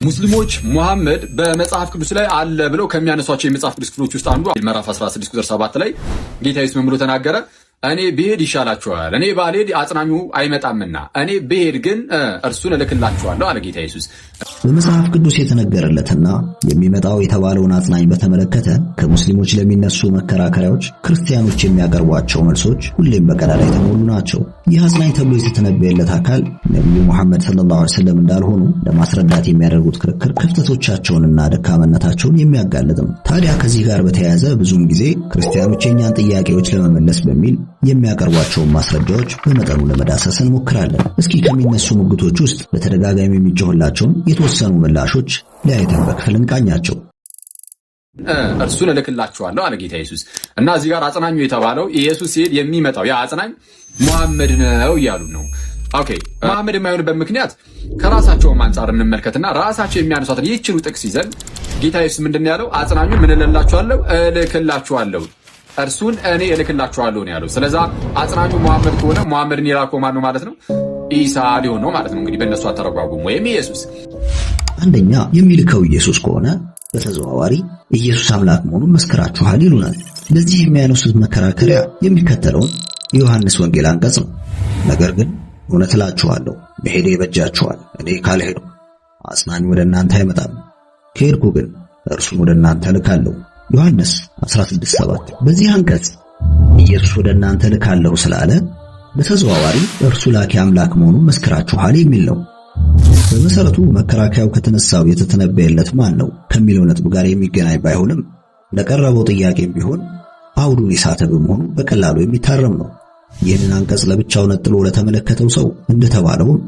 ሙስሊሞች ሙሐመድ በመጽሐፍ ቅዱስ ላይ አለ ብለው ከሚያነሷቸው የመጽሐፍ ቅዱስ ክፍሎች ውስጥ አንዱ ምዕራፍ 16 ቁጥር 7 ላይ ጌታ ኢየሱስ ምን ብሎ ተናገረ? እኔ ብሄድ ይሻላችኋል፣ እኔ ባልሄድ አጽናኙ አይመጣምና፣ እኔ ብሄድ ግን እርሱን እልክላችኋለሁ አለ ጌታ ኢየሱስ። በመጽሐፍ ቅዱስ የተነገረለትና የሚመጣው የተባለውን አጽናኝ በተመለከተ ከሙስሊሞች ለሚነሱ መከራከሪያዎች ክርስቲያኖች የሚያቀርቧቸው መልሶች ሁሌም በቀዳዳ የተሞሉ ናቸው። ይህ አጽናኝ ተብሎ የተተነበየለት አካል ነቢዩ ሙሐመድ ሰለላሁ ዐለይሂ ወሰለም እንዳልሆኑ ለማስረዳት የሚያደርጉት ክርክር ክፍተቶቻቸውንና ደካማነታቸውን የሚያጋልጥ ነው። ታዲያ ከዚህ ጋር በተያያዘ ብዙውን ጊዜ ክርስቲያኖች የእኛን ጥያቄዎች ለመመለስ በሚል የሚያቀርቧቸውን ማስረጃዎች በመጠኑ ለመዳሰስ እንሞክራለን። እስኪ ከሚነሱ ሙግቶች ውስጥ በተደጋጋሚ የሚጮህላቸውን የተወሰኑ ምላሾች ለያይተን በክፍል እንቃኛቸው። እርሱን እልክላችኋለሁ አለ ጌታ ኢየሱስ። እና እዚህ ጋር አጽናኙ የተባለው ኢየሱስ ሲሄድ የሚመጣው ያ አጽናኝ ሙሐመድ ነው እያሉ ነው። Okay፣ መሐመድ የማይሆንበት ምክንያት ከራሳቸውም አንጻር እንመልከትና ራሳቸው የሚያነሷትን ይህችኑ ጥቅስ ይዘን ጌታ ኢየሱስ ምንድን ነው ያለው? አጽናኙ ምን እልላችኋለሁ? እልክላችኋለሁ፣ እርሱን እኔ እልክላችኋለሁ ነው ያለው። ስለዛ አጽናኙ መሐመድ ከሆነ መሐመድን የላከው ማን ነው ማለት ነው? ኢሳ ሊሆን ነው ማለት ነው። እንግዲህ በእነሱ አተረጓጉም ወይም ኢየሱስ። አንደኛ፣ የሚልከው ኢየሱስ ከሆነ በተዘዋዋሪ ኢየሱስ አምላክ መሆኑን መስክራችኋል ይሉናል። ለዚህ የሚያነሱት መከራከሪያ የሚከተለውን የዮሐንስ ወንጌል አንቀጽ ነው። ነገር ግን እውነት እላችኋለሁ መሄዴ ይበጃችኋል። እኔ ካልሄድኩ አጽናኝ ወደ እናንተ አይመጣም፣ ከሄድኩ ግን እርሱን ወደ እናንተ እልካለሁ። ዮሐንስ 16:7። በዚህ አንቀጽ ኢየሱስ ወደ እናንተ እልካለሁ ስላለ በተዘዋዋሪ እርሱ ላኪ አምላክ መሆኑን መስክራችኋል የሚል ነው። በመሰረቱ መከራከያው ከተነሳው የተተነበየለት ማን ነው ከሚለው ነጥብ ጋር የሚገናኝ ባይሆንም ለቀረበው ጥያቄም ቢሆን አውዱን የሳተ በመሆኑ በቀላሉ የሚታረም ነው። ይህንን አንቀጽ ለብቻው ነጥሎ ለተመለከተው ሰው እንደተባለውም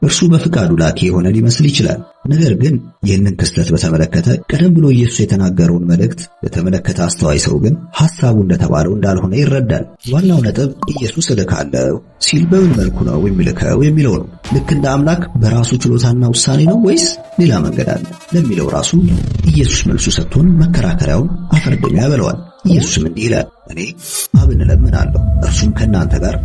እርሱ በፍቃዱ ላኪ የሆነ ሊመስል ይችላል። ነገር ግን ይህንን ክስተት በተመለከተ ቀደም ብሎ ኢየሱስ የተናገረውን መልእክት ለተመለከተ አስተዋይ ሰው ግን ሐሳቡ እንደተባለው እንዳልሆነ ይረዳል። ዋናው ነጥብ ኢየሱስ እልካለሁ ሲል በምን መልኩ ነው የሚልከው የሚለው ነው። ልክ እንደ አምላክ በራሱ ችሎታና ውሳኔ ነው ወይስ ሌላ መንገድ አለ ለሚለው ራሱ ኢየሱስ መልሱ ሰጥቶን መከራከሪያውን አፈርድሜ ያበለዋል። ኢየሱስም እንዲህ ይላል፣ እኔ አብን እለምናለሁ እርሱም ከእናንተ ጋር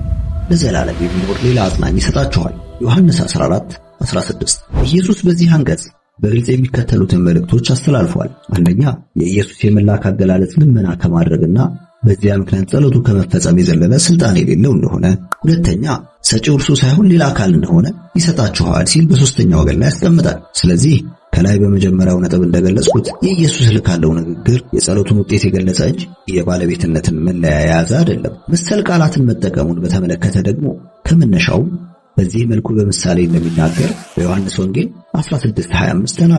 ለዘላለም የሚኖር ሌላ አጽናኝ ይሰጣችኋል። ዮሐንስ 14:16። ኢየሱስ በዚህ አንቀጽ በግልጽ የሚከተሉትን መልእክቶች አስተላልፏል። አንደኛ፣ የኢየሱስ የመላክ አገላለጽ ልመና ከማድረግና በዚያ ምክንያት ጸሎቱ ከመፈጸም የዘለለ ስልጣን የሌለው እንደሆነ። ሁለተኛ፣ ሰጪው እርሱ ሳይሆን ሌላ አካል እንደሆነ ይሰጣችኋል ሲል በሶስተኛ ወገን ላይ ያስቀምጣል። ስለዚህ ከላይ በመጀመሪያው ነጥብ እንደገለጽኩት የኢየሱስ እልካለሁ ንግግር የጸሎቱን ውጤት የገለጸ እንጂ የባለቤትነትን መለያ የያዘ አይደለም። መሰል ቃላትን መጠቀሙን በተመለከተ ደግሞ ከመነሻውም በዚህ መልኩ በምሳሌ እንደሚናገር በዮሐንስ ወንጌል 16:25 ተናግሯል።